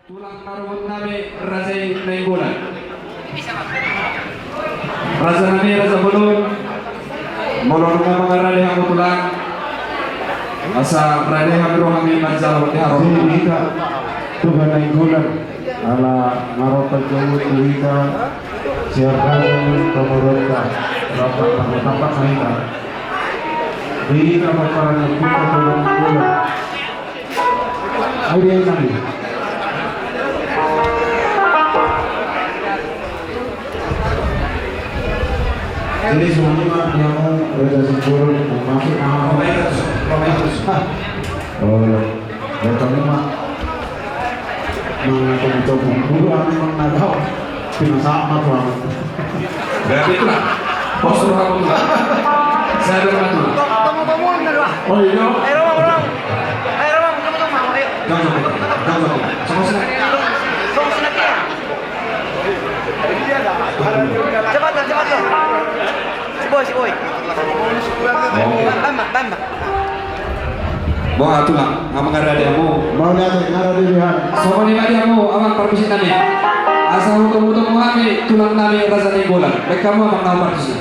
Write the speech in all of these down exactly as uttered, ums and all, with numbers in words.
Tulang parubot nami Raja i Nainggolan. Raja nami, Raja Bolon. Molo nunga mangarade hamu tulang, asa rade hami rohami manjalo di haroa. Di hita Tulang Nainggolan, ala nga ro panjouon tu hita sian Raja Komoronta, rap marmartabat ma hita. Di hita pomparan ni hita Tulang Nainggolan. Ayo, dia nami. Jadi, semuanya, Pak, yang mau Raja Sipur, mau masuk, mau apa? Oh, ya, kamu, Pak. Mengatur-atur dulu, aku mengenal. Pinasahat ma tulang. Berarti tulang. Pos tulang, tulang. Saya ada tulang. Tong, tong, tong, tong, tong. Oh, iya. Ayo, Romang, Romang. Ayo, Romang, kamu, Romang, ayo. Jangan, jangan, jangan. Sama sini. Tong, tong, sini, ya. Cepat lah, cepat lah. Si Boy, si Boy. Bamba, Bamba. Boha tulang, nga mangarade hamu? Mauliate, nga rade be hami. Songon i ma di hamu amang parmusik nami. Asa hutomu-tomu hami tulang nami Raja Nainggolan. Baen hamu amang na parmusik.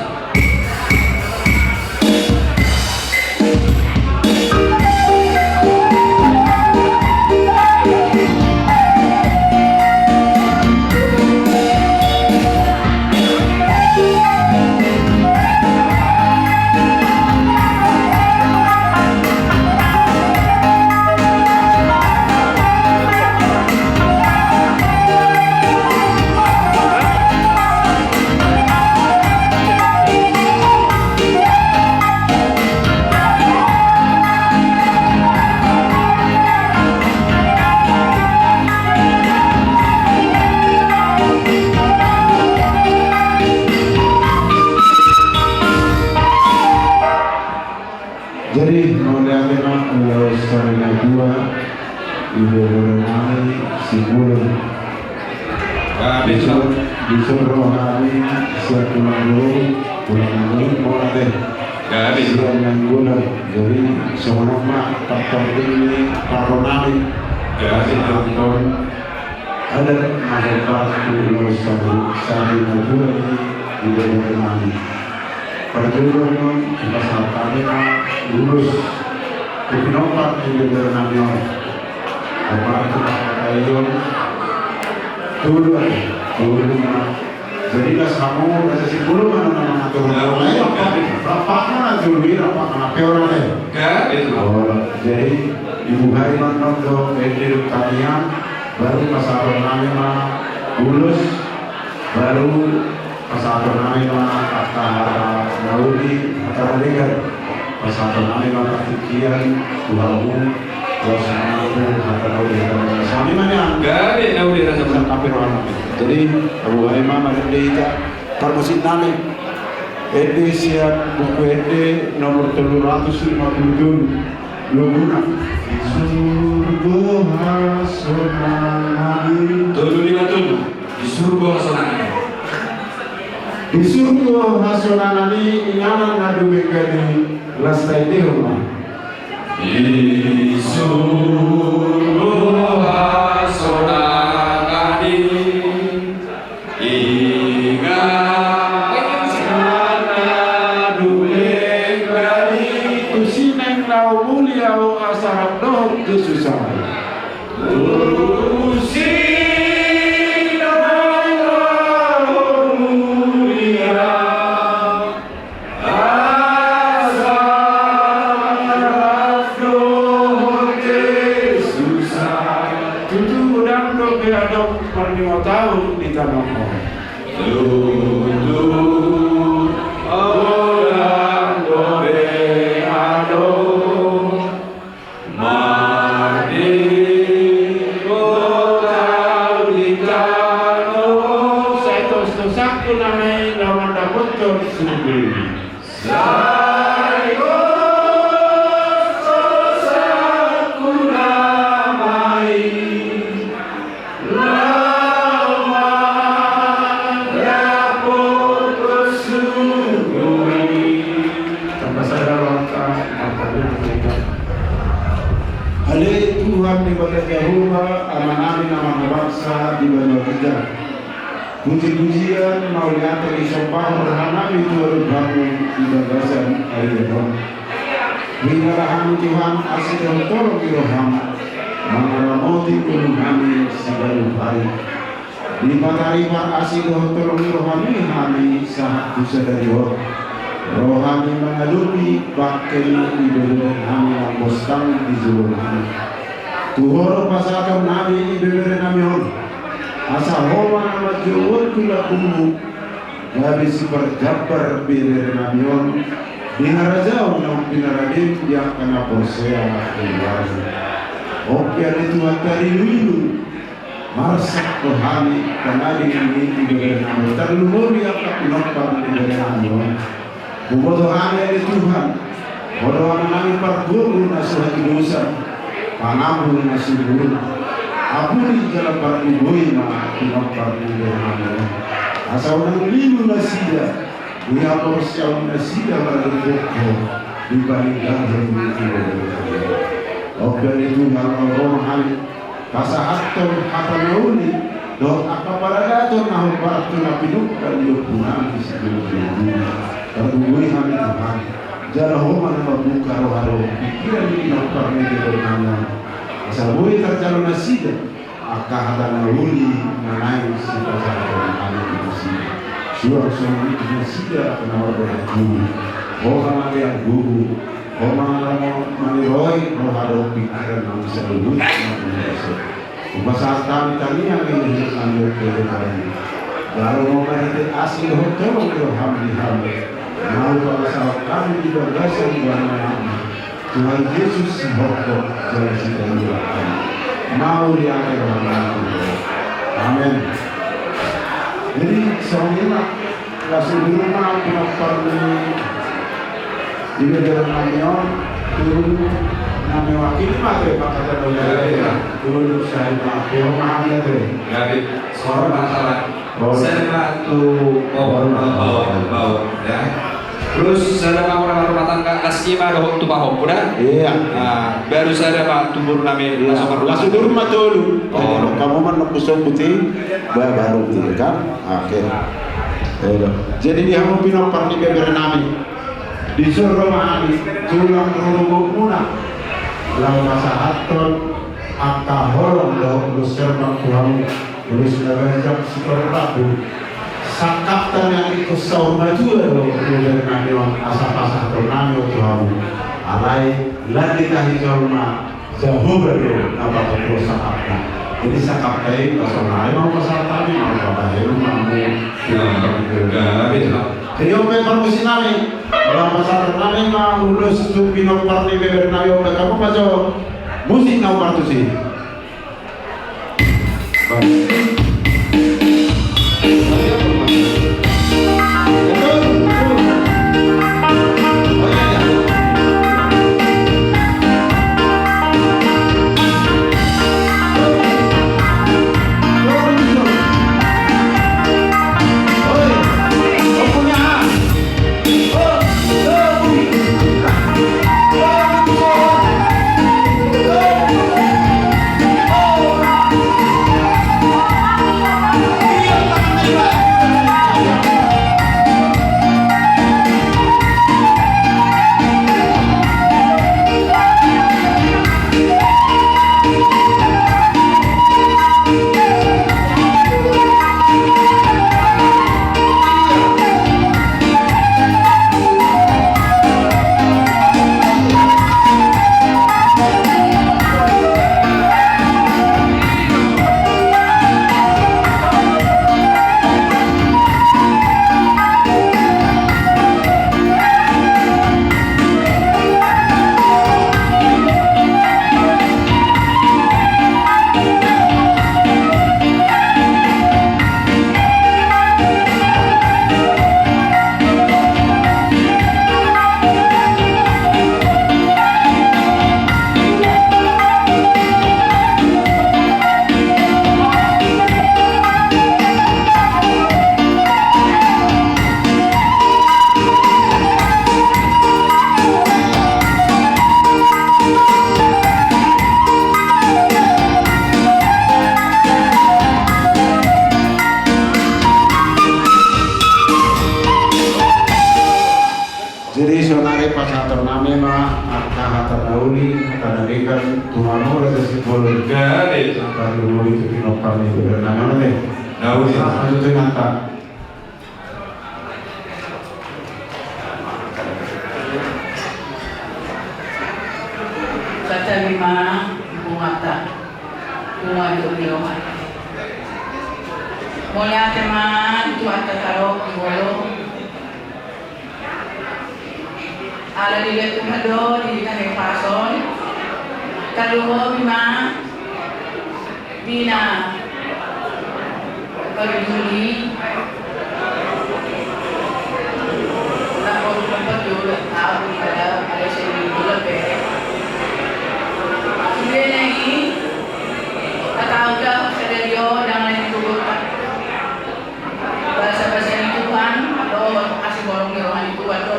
Jadi, mauliate ma, eh, sarinadua, ibu-ibu nami, si Guru. Disuruh, disuruh rohani, siap pulang dulu, pulang dulu, mau nanti. Siap yang gula. Jadi, semua ma, faktor ini, faktor nami. Jadi, nonton. Adat na hombar tu ulos sarinadua ni ibu-ibu nami. Parjolo on, pasahat hami ma ulos tu pinompar ni ibu-ibu nami on. Hombar tu pasahat hami on. Tolu, tolu ma. Jadi, las hamu, las si Guru ma na mangatur. Rap ma na tolu i, rap ma na pe ora le. Jadi, dibuhai ma annon do ende dohot tangiang. Baru pasahaton nami ma ulos, baru pasahaton nami ma hata, hata na uli, hata na denggan. Pasahaton nami ma partingkian tu hamu, laos ma tu hata na uli, hata na denggan. Sami ma nian. Gabe na uli, hata na denggan. Jadi, abu ai ma marende hita parmusik nami. Ende sian Buku Ende nomor tolu ratus lima puluh tolu. Logona. Di surgo hasonangan i. Tolu lima tolu. Di surgo hasonangan i. Di surgo hasonangan i, inganan na dumenggan i, las taendehon ma. Di surgo hasonangan i. Inganan na dumenggan i. Tusi naeng laho mulia ho asa rap dohot kesusahan. Tusi naeng laho mulia. Asa rap dohot kesusahan. Tutu godang dope adong parlima taon di tano on. Tutu godang dope adong. Sai tos-tosangku nama i laho mandapothon surgo i. Sai tos-tosangku nama i laho mandapothon surgo i. di banua ginjang. Puji-pujian mauliate disombahon rohanami tu adopanMu di bagasan ari on. Huinda hami Tuhan asi dohot holong ni rohaM mangaramoti ngolunami siganup ari. Dipatarima asi dohot holong ni rohaMi hami sahat tu sadari on. Rohami mangadopi bangke ni ibeberenami na mangostang di jolonami. Tu Ho do pasahatonnami ibeberenami on, asa Ho ma na manjouhon tu lambungMu gabe siparjambar ibeberenami on di harajaon naung pinaradeM di angka na porsea di luarMu. Ope ale Tuhan, tarilu-ilu marsak do hami pangadingan ni ibeberenami on, tarlumobi angka pinompar ni ibeberenami on. Huboto hami ale Tuhan, Ho do Amanami pargogo na so hatidosan, pangampar na sumurut, ampuni jala pargogoi ma pinompar ni ibeberenami on. Asa unang lilu nasida di haporseaon nasida margogo di paninggalhon ni ibeberenami on. Ope ale Tuhan, ro ma hami pasahathon hata na uli dohot angka paradaton na hombar tu na pinungka ni ompunami siganup ari. Pargogoi hami Tuhan, jala Ho ma na mambuka roha dohot pingkiran ni pinompar ni ibeberenami on, asa boi tarjalo nasida angka hata na uli na naeng sipasahaton hami tu nasida. Suang songon i tu nasida angka na marbahul, Ho ma na mangalean gogo, Ho ma na maniroi roha dohot pingkiran nami saluhut na mangalean. Hupasahat hami tangiang ni hita nami dohot hami. Jalo ma marhite asi dohot holong ni rohaM di hami, na hupasahat hami di bagasan goarMu, Tuhan Jesus, sihok jala sitahi hami. Mauliate rohaM. Amen. Jadi songon i ma, laos udur ma pinompar ni ibeberenami on tu na mewakili ma tu pangkatan. Iya, iya. Tu saya ma, dia ma ada tu. Jadi, suara masalah. Oh. Saya ma tu, oh, oh, oh, ya. Terus saya ma orang rumah tangga, kasih ma dohot tu pahompu da. Iya. Nah, baru saya ma tu borunami. Iya. Langsung rumah. Langsung rumah dulu. Oh. Jadi, kamu ma nunggu sobuti, ba-, baru gitu kan. Oke. Ya udah. Jadi di hamu pinompar ni ibeberenami, dison ro ma hami tulang rorobotmuna laho pasahathon angka holong dohot ulos herbang tu hamu, ulos na ganjang sitorop rambu. Sangkapta na ingkon saur matua do ibeberenami on asa pasahatonnami on tu hamu. Alai lan ditahi jolma, Jahowa do na patua sangkapta. Jadi sangkapta i, pasahatonnami ma, pasahatonnami ma, pasahatonnami ma. Jadi on pe parmusiknami, pasahatonnami ma ulos tu pinompar ni ibeberenami on, bahen hamu ma jo musik na parmusiknami. Gale, angka lulu itu pinompar ni gubernur. Nah, uli, nah, itu tuh nyata. Sahat ma di punguanta, punguan ni roha. Mauliate ma di Tuhanta taringot di ngolu. Ala dilehon Tuhan do di hita hahipason. Tarlumobi ma di na parjolo i. Na porlu parjolo tahu pada pada seni gula pe. Sude na i, tahu dah sadari on, jangan lagi lupa. Basa-basa ni Tuhan, dohot asi bolon ni roha ni Tuhan do.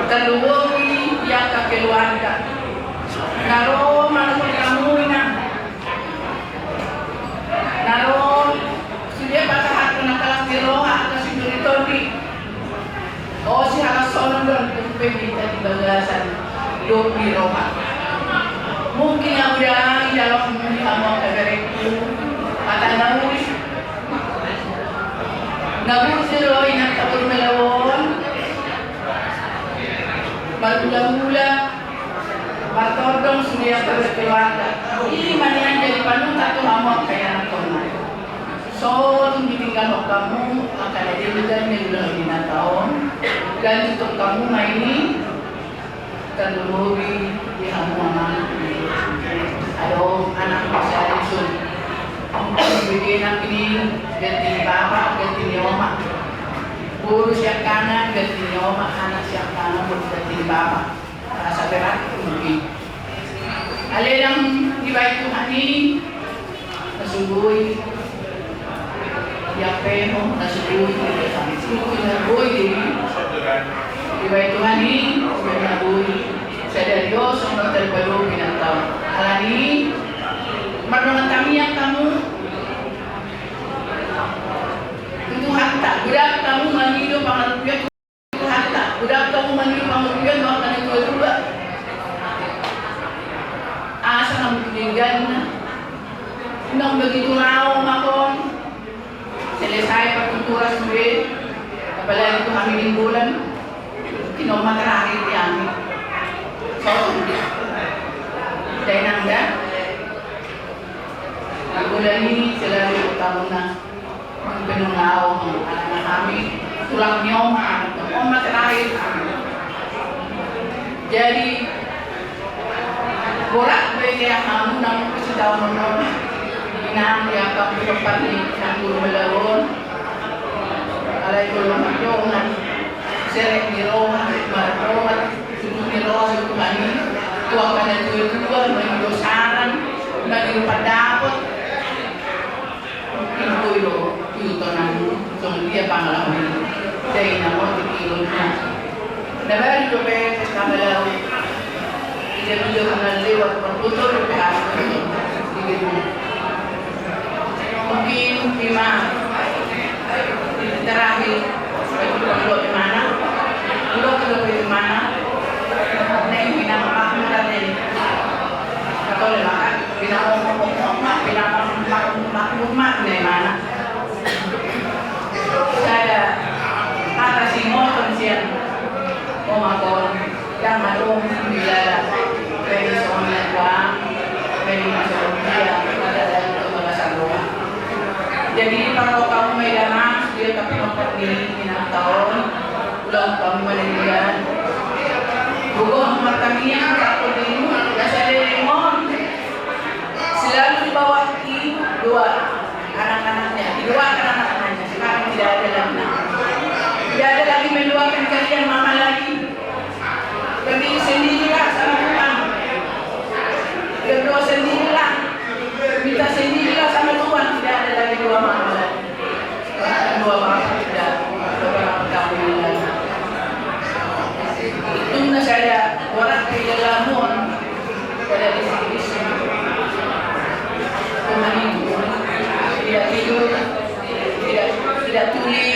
Tarlumobi di angka keluarga. Na ro manopot hamu inang. Na ro sude pasahathon angka las ni roha, angka sitondi-tondi. O, sihalashon do, tung pe hita di bagasan dohot ni roha. Mungkin ahu da i dalam muli hamu angka berengku, hata na uli. Na burju do inanta boru Malau on. Marhula-hula, martondong sude angka berkeluarga. I ma nian jadi panutan tu hamu angka ianakhonna. So tung ditinggalhon hamu angka na denggan na niulahon inanta on. Lanjuthon hamu ma i. Tarlumobi di hamu amang. Adong anak masari sun. Mungkin begenak ini ganti ni bapa, ganti ni oma. Boru siangkangan ganti ni oma, anak siangkangan boru ganti ni bapa. Rasa berat mungkin. Alai ndang dibaen Tuhan i. Na so boi. Ia pe ho, na so boi. Sungkun na boi. Dibaen Tuhan i, na boi. Sadari on songon tarpado pinantaon. Alani, mardongan tangiang hamu. Tu Tuhanta, godang hamu mangido pangalupian. Hata, godang hamu mangido pangalupian dohot na tua-tua. Asa hamu tu dengganna. Unang begitu laho ma on. Selesai partuturan sude. Apalagi tu hami Nainggolan. Tinom ma terakhir di hami. Sotung. Dainang da. Nainggolan i selalu utama. Benung laho, anak hami, tulang ni oma, oma terakhir. Jadi, borat bege hamu nang sitaonon on. Inang, ya, kamu tempat ni, nang guru melawan. Alai guru melawan. Serek ni roha, marroha, suku ni roha, suku kami. Tuang kada tua-tua, mangido saran, mangido pandapot. Ingkon do, ingkon nang, songon dia pangalaman. Jadi, nang otik ingkon na. Na baru dope pangalaman. Ida-ida na lewat, berputar dope harus. Begitu. Mungkin lima. Terakhir. Itu dope mana? Udah ke dope mana? Nih, minang apa? Minang nih. Atau lewat? Pinamamakmur ma, pinamamakmur ma, pinamamakmur ma, na imana. Sada hata singoton sian oma on, dang adong dilala. Bani songon na tua, bani masongon dia, mata dari tu bagasan roha. Jadi, parroha hamu ma i damang, dia tapi nopat ni inanta on. Ulang hamu ma denggan. Gogo hamu martangiang, takut dirimu, na saleleng on. Selalu di bawah i dua anak-anaknya, dua anak-anaknya. Sekarang tidak ada lagi. Tidak ada lagi mendoakan kalian, mama lagi. Berdiri sendirilah sama Tuhan. Berdoa sendirilah. Minta sendirilah sama Tuhan. Tidak ada lagi dua mama lagi. Dua bapak tidak. Dua bapak tidak. Untung na sada borat di dalam. Pada di sini. Tuhan itu tidak tidur, tidak, tidak tuli.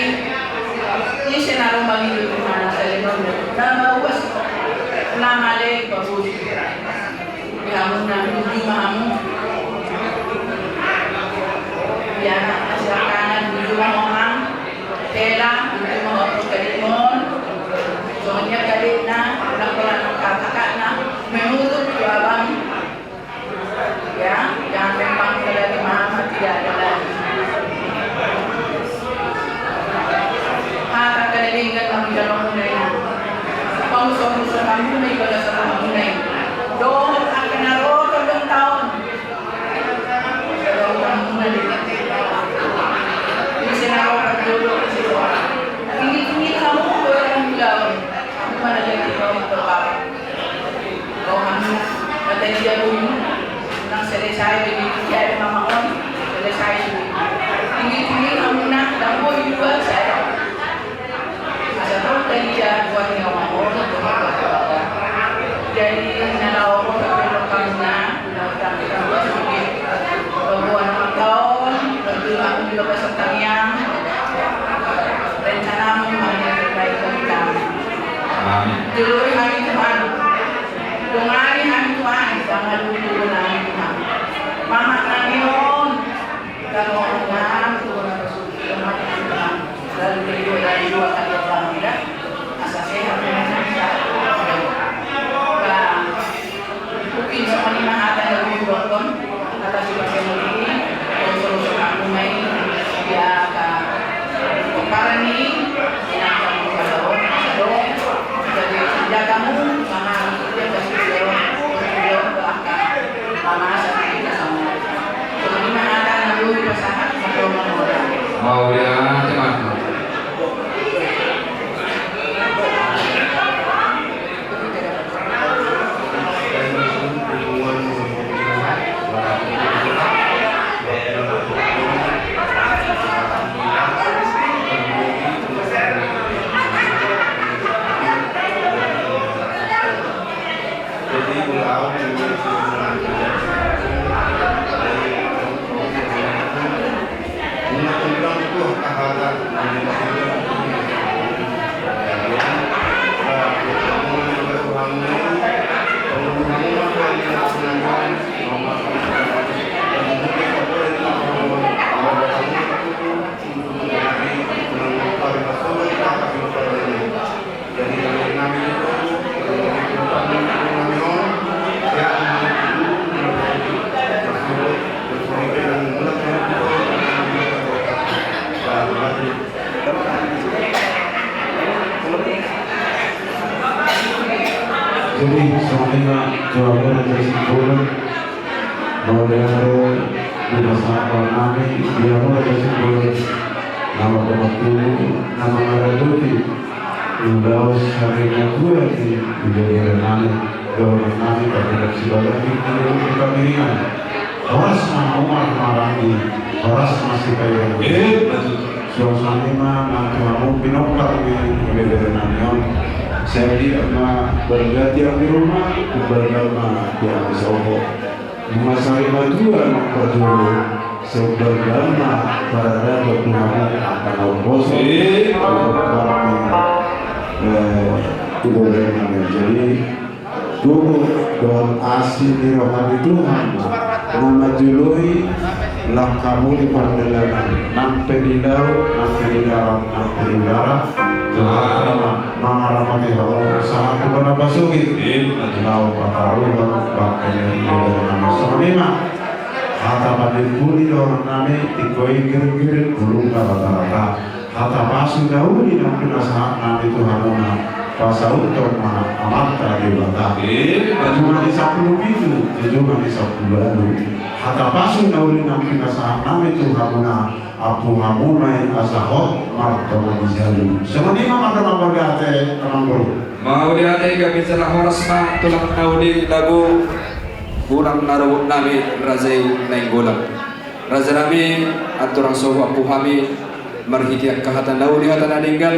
Ia senaro mangido Tuhan, saya nonton. Nama uas, nama lagi bagus. Di hamu na, di hamu. Dosa tangiang, rencanamu ma na dibahen Tuhan. Amin. Joloi hami Tuhan, dongani hami Tuhan, sanga luhut nami Tuhan. Mamak nami on, kalau orang Tuhan, Tuhan, Tuhan, lalu berdua dari dua kali orang, ya. Asa sehat, sehat. Ba, mungkin songon i ma hata na boi hudokkon, hata sipasemoli, songon i ma i, dia ka, pomparan ni, inang kamu pada on, asa do, jadi senjatamu, sama, dia kasih dia, dia ka, sama, sama, sama. Songon i ma hata na boi hupasahat, sama, sama. Mauliate ma. Jadi, songon i ma tu hamu na jadi simpul. Mauliate, di masa nami, di hamu na jadi simpul. Nama pematu, nama ngaraduti. Ulaon sari na dua di, di jari nami, dohonon nami, tapi tak sibala di, di, di pamiringan. Horas ma hamu marhahamaranggi, horas ma sipaihon. Eh, betul. Suang songon i ma nang tu hamu pinompar ni ibebere nami on. Sai ma balga tiang di ruma, balga ma tiang di sopo. Nunga sari matua nang parjolo, sai balga ma paradaton tu hamu angka na umposo. Eh. Pinompar ni, eh, ibebere nami on. Jadi, Gogo dohot asi ni roha ni Tuhan ma na manjoloi langkamu di pardalanan, nang pe di laut, nang pe di darat, nang pe di udara. Tuhan ma mangaramoti hamu sahat tu bona pasogit. Amin. Laho pataruhon bangke ni ibebere nami on. Songon i ma hata panimpuli dohonon nami, tingko i giring-giring, bulungna rata-rata. Hata pasu na uli nang pinasahat nami tu hamuna, pasauthon ma Amanta Debata. Eh, jujungan ni sampulu pitu, jujungan ni sampulu ualu. Hata pasu na uli nang pinasahat nami tu hamuna, ampu hamu ma i asa hot martonga ni jabu. Songon i ma mandok mauliate, amang boru. Mauliate, gabe jala horas ma tulang na uli lagu Godang na ruhut nami raja i Nainggolan. Raja nami, andorang so huampu hami, marhite angka hata na uli hata na denggan,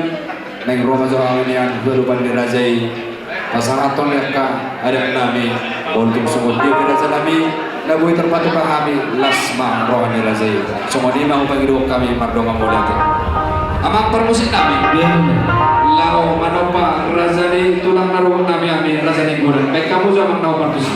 naeng ro ma jo hami nian tu adopan ni raja i, pasahathon angka adat nami, untung songon dia pe raja nami, na boi tarpatupa hami, las ma roha ni raja i. Songon i ma hupangidohon hami mardongan mauliate. Amang parmusik nami. Iya. Laho manompa raja ni tulang na ruhut nami, hami raja ni Nainggolan. Baen hamu jo amang na parmusik.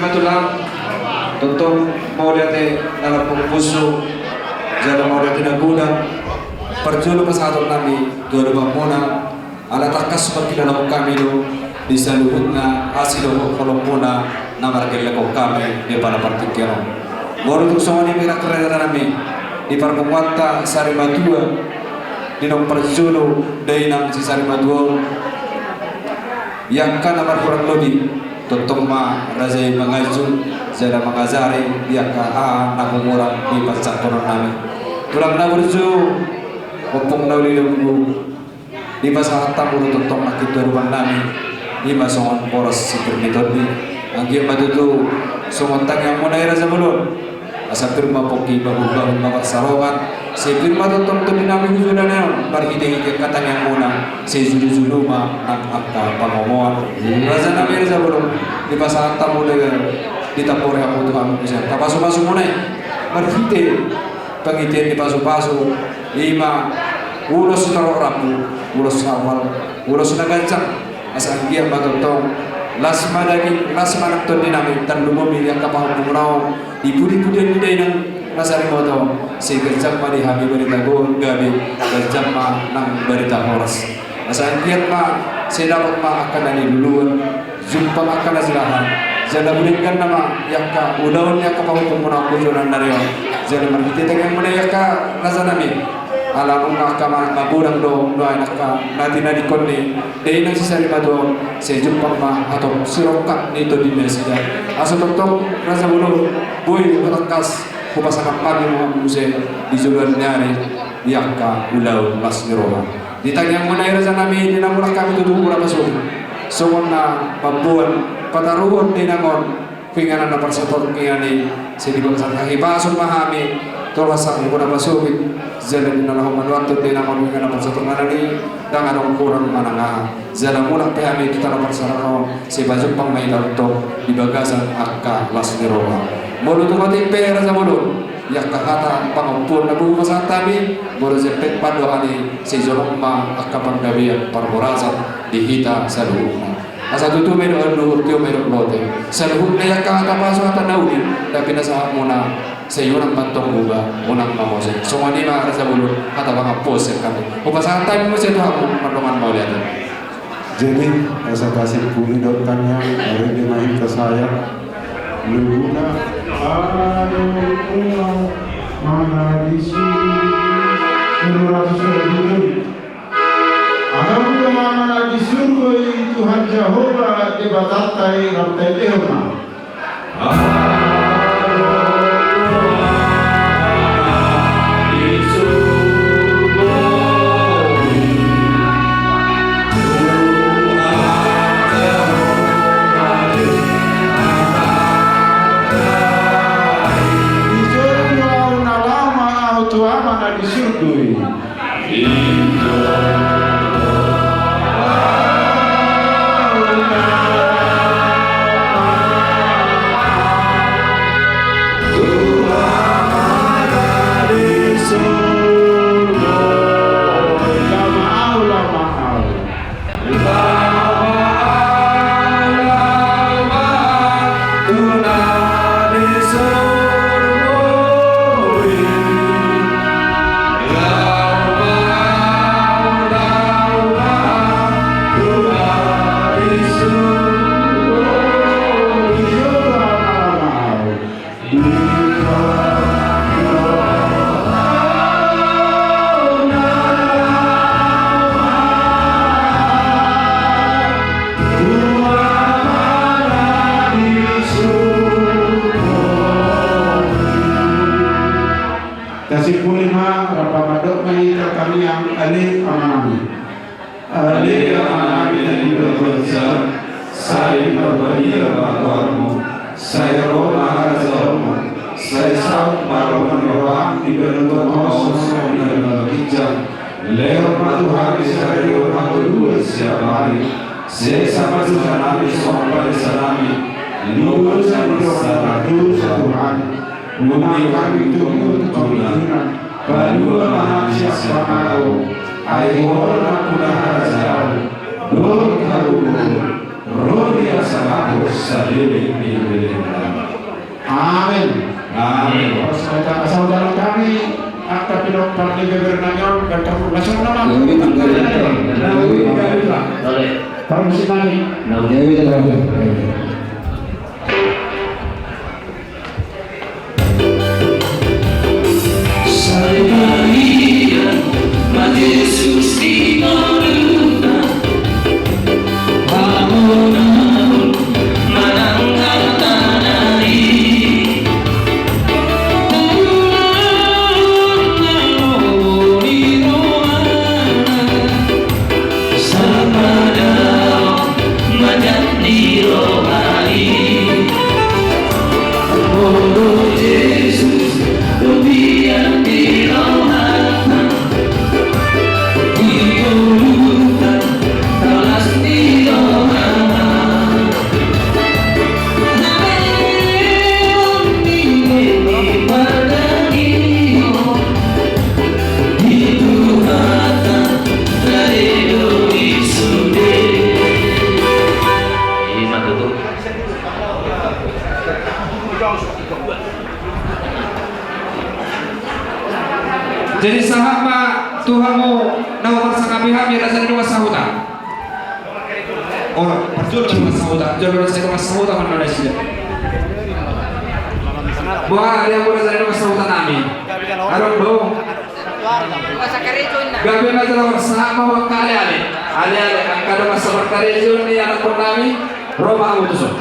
Tulang, tongtong mauliate na lambok pusu, jala mauliate na godang. Parjolo pasahaton nami tu adopanmuna, ala tangkas mangkilalaon hami do di saluhutna asi dohot holongmuna na margellengkon hami di pala partingkian on. Molo tung songon i, mirak raja nami, di parpunguanta sarimatua, di naung parjolo dainang si sarimatua on, i angka na marhurang lobi, tongtong ma raja i manganju jala mangajari di angka aha na hurang di pansangkonon nami. Tulang na burju, ompung na uli lombu, dipasahat hamu do tongtong nangkin tu adopan nami, i ma songon boras si pir ni tondi. Anggiat ma tutu songon tangiangmuna i raja bolon. Asa pir ma pongki, bahulbahul ma parsarongan, sai pir ma tongtong tondi nami tu joloan on, marhitehite angka tangiangmuna, sai jolojolo ma nang angka pangomoan. Raja nami, raja bolon, dipasahat hamu do ditambori hamu tu hami muse angka pasupasu muna i, marhite pangitean ni pasupasu, i ma ulos sitorop rambu, ulos sawal, ulos na ganjang. Asa anggiat ma tongtong las ma daging, las ma nang tondi nami, tarlumobi di angka pahompumuna on, di pudipudian ni dainang na sarimatua on, sai ganjang ma di hami barita gabe, ganjang ma nang barita horas. Asa anggiat ma sai dapot ma angka na niluluan, jumpang angka na silahan, jala bulinggan nama i angka ulaon ni angka pahompumuna on tu joloan ni ari on. Jala marhite tangiangmuna i angka raja nami, ala nunga angka ma-, magodang do nuaeng angka na tinadingkon ni dainang si sarimatua on, sai jumpang ma hatop sirongkap ni tondi nasida. Asa tongtong raja bolon, boi hutangkas hupasangap hami ma muse di joloan ni ari i angka ulaon las ni roha. Di tangiangmuna i raja nami, di na mulak hami tutu hula pasogit, songon na mamboan pataruhon dainang on tu inganan na parsatongan i, sai di bagasan hahipason ma hami tolhas hami hula pasogit, jala di na laho manuanhon dainang on tu inganan na parsatongan i, ndang adong hurang manang aha. Jala mulak pe hami tu tano parsatongan on, sai pajumpang ma hita tongtong di bagasan angka las ni roha. Molo tung otik pe raja bolon, i angka hata pangompuon na boi hupasahat hami, molo jempek pandohan i, sai jonok ma angka panggabean parhorasan di hita saluhutna. Asa tutu ma i dohot luhut, tio ma i dohot lote. Saluhutna i angka hata pasu, hata na uli na pinasahatmuna, sai unang ma antong buga, unang ma mose. Songon i ma raja bolon hata pangampuon sian hami. Hupasahat hami muse tu hamu mardongan mauliate. Jadi, asa tasimpuli dohot tangiang, ari ni ma hita sahat. Luguna, aduh, mana di sini? Lima ratus ribu. Adong do Amanta na di surgo i, Tuhan Jahowa Debatanta i, rap taendehon ma. Dijou do ahu na laho ma ahu tu Ama na di surgo i. Tasimpuli ma, rap mandok ma hita tangiang. Ale Amanami. Ale Amanami na di banua, sai parbadia ma goarmu, sai ro ma harajaonmu, sai saut ma lomo ni roham di banua tonga on songon na di banua ginjang. Lehon ma tu hami sadari on hangoluan siapari, sesa ma dosanami songon panesanami di dosa ni dosa tu hami. Unang hami tumunu tu pangunjunan, palua ma hami sian pangago, ai Ho do nampuna harajaon dohot hagogoon Ro di hasahatan saleleng ni lelengna. Amin. Amin. Horas ma hita, asa hujaha hami angka pinompar ni beber nami on, dan terpuk lasong nama. Amin. Amin. Parmisi nami. Amin. Sai bahen ma Jesus di ngolunta, hamonangan manang hartana i. Ulang na lobo ni rohana, sapada manjadi roha i. Olo Jesus, do biar di rohanta, di ngolunta, tangkas di rohanta. Nalehon ni Debata i, di Tuhanta, tadok do i sude. Ima tutu. Jadi sahat ma tu hamu na huparsangapi hami, raja ni dongan sahuta. O, parjolo dongan sahuta, jolo raja ni dongan sahuta, mana nasida. Boha, di hamu raja ni dongan sahuta nami. Adong do. Gabe ma jala sahat ma angka aleale. Aleale, angka dongan saparkarejoan ni anakkon nami, ro ma hamu tuson.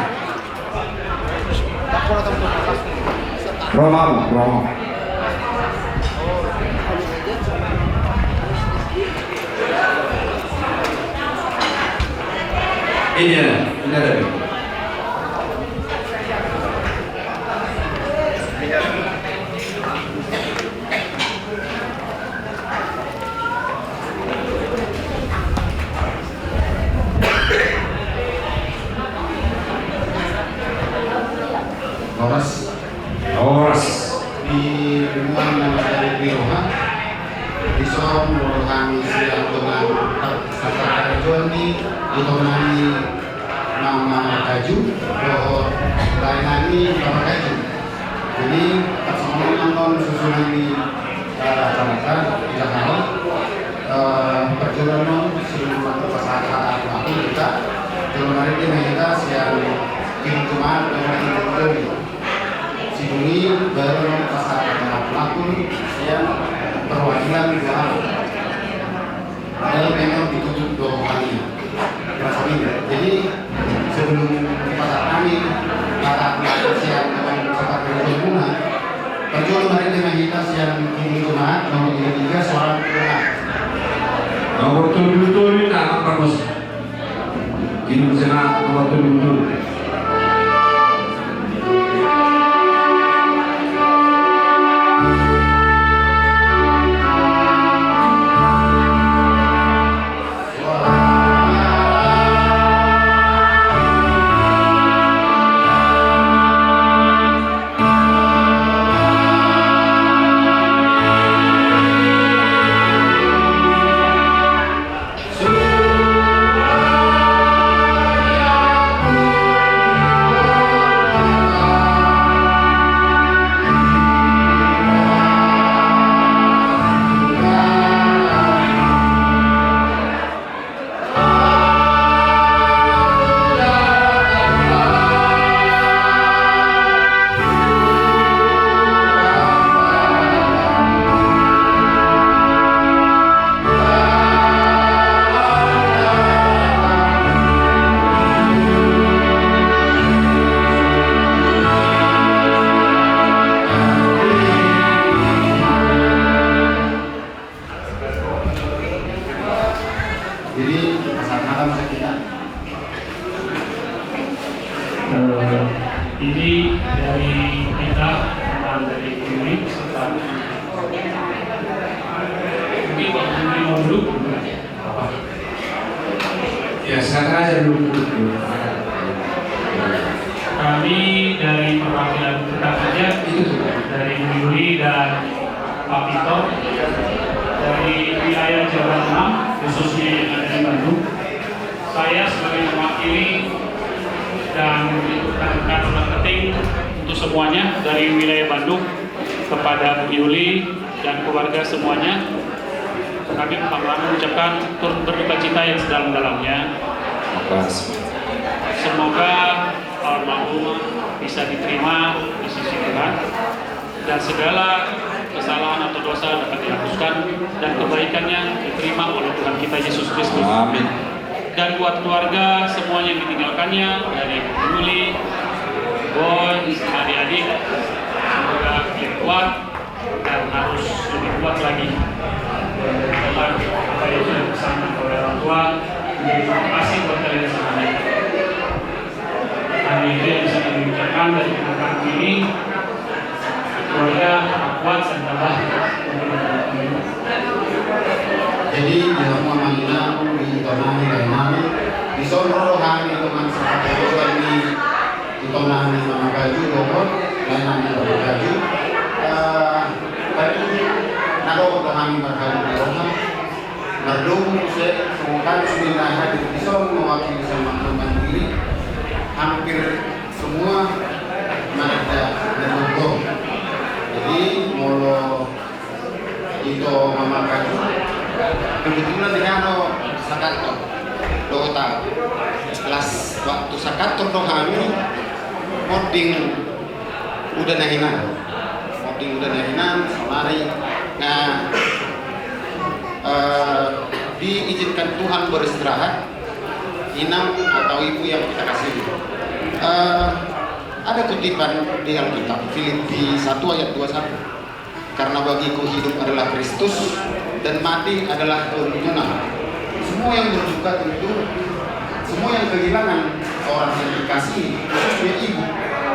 Ro ma hamu, ro ma hamu. Ini ada, ini ada. Horas. Horas. Di punguan na mardalan di roha, dison molo hami sian dongan saparkarejoan ni ito nami Mama Markaju dohot lae nami Papa Markaju. Jadi, tarsongon on annon susunan ni, eh, acara, di Jakarta. Eh, parjolo annon, sebelum pasahat-pasahat, hita jolo marende ma hita sian Kidung Jumat, Kidung Jumat. Sidung i baru pasahat-pasahat, sian perwakilan dua hal. Ada memang ditutup dua kali. Rasanya. Jadi, sebelum kita tangani kata sian teman sepak bola, parjolo marende ma hita sian Kidung Jumat, nomor tiga tiga, suara Jumat. Nomor tujuh tujuh, nah, bagus. Kidung Jumat, nomor tujuh tujuh. Jadi, pasahat ma hita. Eh, ini dari kita, teman dari Yuri, serta mungkin Bang Yuri mau duduk, apa? Ya, silakan aja dulu, duduk dulu. Kami dari perwakilan, tetap saja itu, dari Yuri dan Pak Tito, dari wilayah Jawa Tengah, khususnya yang ada di Bandung. Saya sebagai mewakili dan menitipkan kata terketing untuk semuanya dari wilayah Bandung kepada Bu Yuli dan keluarga semuanya. Kami pertama-tama mengucapkan turut berduka cita yang sedalam-dalamnya. Makasih. Semoga almarhum bisa diterima di sisi Tuhan dan segala kesalahan atau dosa dapat dihapuskan dan kebaikannya diterima oleh Tuhan kita Yesus Kristus. Amin. Dan buat keluarga semuanya yang ditinggalkannya, dari Yuli, Boy, adik-adik, semoga dia kuat dan harus lebih kuat lagi. Mudah-mudahan apa yang sudah dipesankan oleh orang tua menjadi motivasi buat kalian semuanya. Hanya itu yang bisa kami ucapkan dari pernikahan ini. Keluarga kuat dan tambah. Jadi, di rumah manina, di tonani, lainani, di sonro, hami, teman, sahabat, ini, di tonani, Mama Gaju, Dokon, lainani, Mama Gaju. Eh, tapi, nado, hami, Mama Gaju, di rumah. Mardongan muse, songon hami sudah hadir di son, mewakili Sambang Mandiri, hampir semua marga Nandonggong. Jadi, molo ito Mama Gaju, kebetulan dengan no sakantor, dota. Las waktu sakantor do hami, monding uda na hinan. Monding uda na hinan, saonari. Nah, eh, diizinkan Tuhan beristirahat, inang atau ibu yang kita kasihi. Eh, ada kutipan di Alkitab, Filipi satu ayat dua satu. "Karena bagiku hidup adalah Kristus, dan mati adalah keuntungan." Semua yang berduka tentu, semua yang kehilangan orang yang dikasihi, khususnya ibu,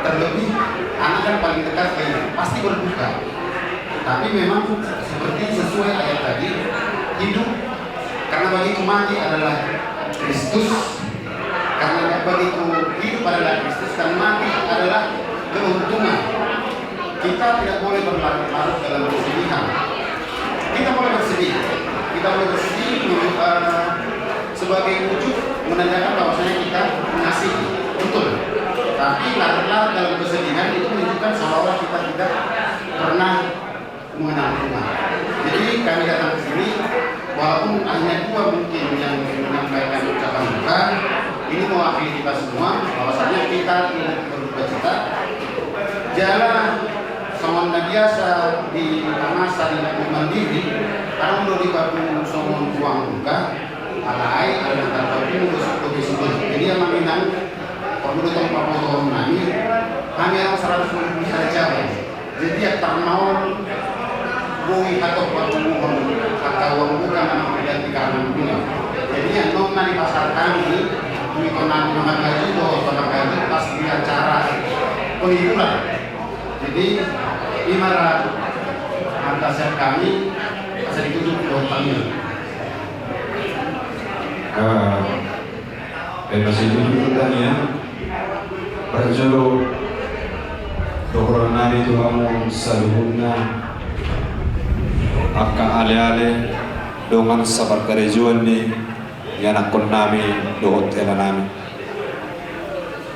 terlebih anak yang paling dekat ke ibu, pasti berduka. Tapi memang seperti sesuai ayat tadi, hidup, "Karena bagiku mati adalah Kristus, karena bagiku hidup adalah Kristus, dan mati adalah keuntungan." Kita tidak boleh berlarut-larut dalam kesedihan. Kita boleh bersedih, kita boleh bersedih, eh, sebagai wujud menandakan bahwasanya kita mengasihi, betul. Tapi larut-larut dalam kesedihan itu menunjukkan seolah-olah kita tidak pernah mengenal Tuhan. Jadi, kami datang ke sini, walaupun hanya dua mungkin yang menyampaikan ucapan duka, ini mewakili kita semua, bahwasanya kita tidak berduka cita. Jala songon na biasa di masa di Mandiri, adong do di bakku songon ruang duka, alai adong na bakku do suko di situ. Jadi, amang inang, perlu do tong pabotohon nami, hami adong seratus lima puluh sada cabang. Jadi, ya, tarmaol boi hatop patunguhon angka uang duka na mangganti karena guna. Jadi, ya, nong na dipasahat hami, duit on nang manggaji do, manggaji pas di acara penghiburan. Jadi, ini marah angka siap kami, asa ditutup do kami. Ah, Ema situtu pertanyaan. Parjolo dohonon nami tu hamu saluhutna, angka aleale dongan saparkarejoan ni ianakkon nami dohot hela nami.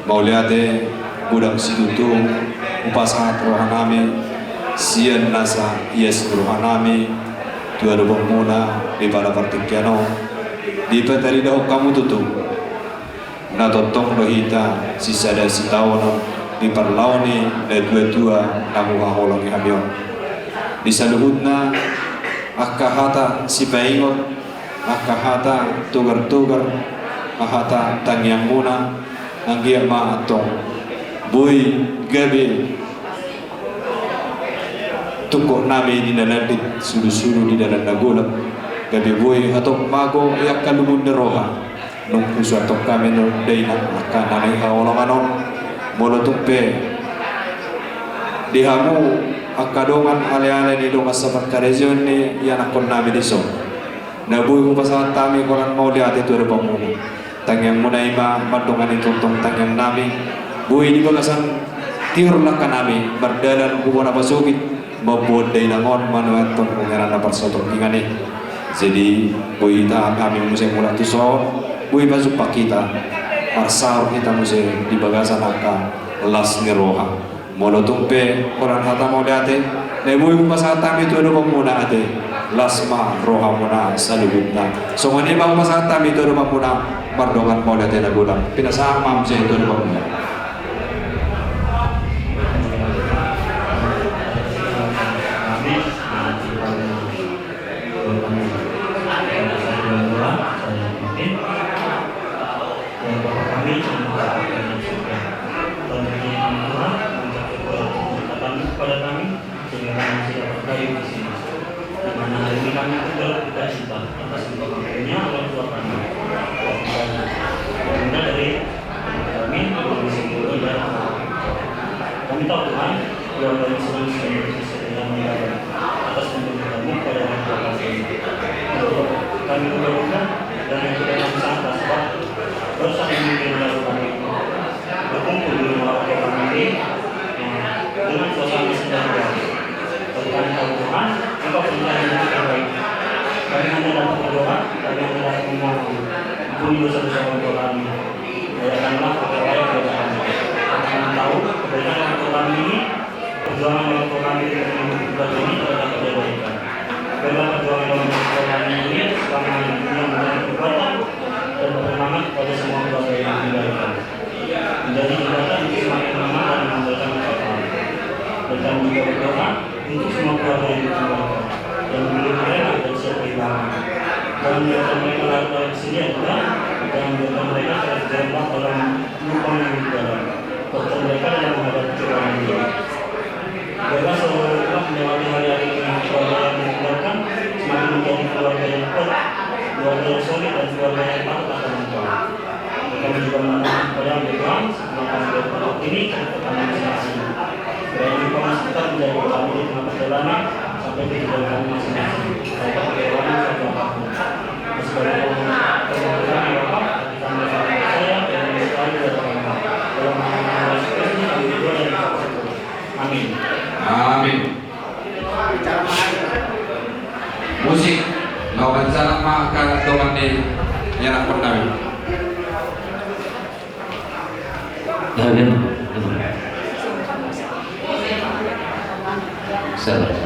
Mauliate godang situtu hupasahat roha nami sian nasa ias ni roha nami tu adopanmuna di pada partingkian on. Dipataridahon hamu tutu na tongtong do hita sisada sitaonon di parlao ni natuatua na huhaholongi hami on. Di saluhutna angka hata sipaingot, angka hata togartogar, angka hata tangiangmuna, anggiat ma antong boi gabe tungkot nami di na landit, sulusulu di dalan na golap, gabe boi hatop mago i angka lubun ni roha. Nunga husuanhon hami do dainang angka na naeng haholongan on. Molo tung pe di hamu angka dongan aleale ni dongan saparkarejoan ni ianakkon nami dison, na boi hupasahat hami holan mauliate tu adopanmuna. Tangiangmuna i ma mandongani tongtong tangiang nami. Boi di bagasan tiur langka nami mardalan hu bona pasogit, mamboan dainang on manuathon ungaran na parsatongkingan i. Jadi, boi hita hami muse mulak tuson. Boi pajumpang hita, marsaor hita muse di bagasan angka las ni roha. Molo tung pe holan hata mauliate, na boi hupasahat hami tu adopanmuna ate, las ma rohamuna saluhutna. Songon i ma hupasahat hami tu adopanmuna mardongan mauliate na godang. Pinasahat ma muse tu adopanmuna. Tuhan kami, Tuhan kami, Tuhan kami, Tuhan kami, Tuhan kami, sehingga kami masih dapat hadir di sini. Di mana hari ini kami juga berduka cita atas kepergiannya orang tua kami. Ibunda dari kami, Ibu Siti Nurbaya. Kami tahu, Tuhan, keluarga ini sedang sedang sedang mengalami atas kepergianmu pada orang tua kami. Kami berdoa dan yang tidak kami sangka sebab baru saat ini kami lakukan berkumpul di rumah orang tua kami ini, eh, dengan suasana sedang berduka. Tapi kami tahu, Tuhan, Engkau pun yang terbaik. Kami hanya dapat berdoa, kami hanya dapat memohon, ampuni dosa-dosa orang tua kami. Muliakanlah kota baik kepada kami. Karena kami tahu, kebaikan orang tua kami ini, perjuangan orang tua kami di tengah hidup ini tidak dapat diabaikan. Biarlah perjuangan orang tua kami ini selama hidupnya menjadi kekuatan dan penyemangat kepada semua keluarga yang ditinggalkan. Menjadi jembatan untuk semakin mengenal dan mengandalkan Tuhan. Dan kami juga berdoa untuk semua keluarga yang ditinggalkan, yang memiliki anak dan siap kehilangan. Jangan biarkan mereka larut dalam kesedihan, Tuhan. Jangan biarkan mereka terjebak dalam lubang yang lebih dalam. Kuatkan mereka dalam menghadapi cobaan ini. Biarlah seluruh umat melewati hari-hari ini, keluarga yang ditinggalkan semakin menjadi keluarga yang kuat, keluarga yang solid, dan keluarga yang taat akan Engkau. Kami juga memohon kepadamu, Tuhan, setelah kami berdoa ini, catat kami masing-masing. Kiranya Engkau masih tetap menjaga kami di tengah perjalanan sampai tujuan kami masing-masing. Tanpa kekurangan suatu apapun. Masih banyak permohonan, Bapa, tapi kami sangat percaya dan berserah di hadapan Engkau. Dalam nama Yesus Kristus, kami berdoa dan bersyukur. Amin. Amin. Musik, laho manjalang ma angka dongan ni ianakkon nami. Amin. Sabar.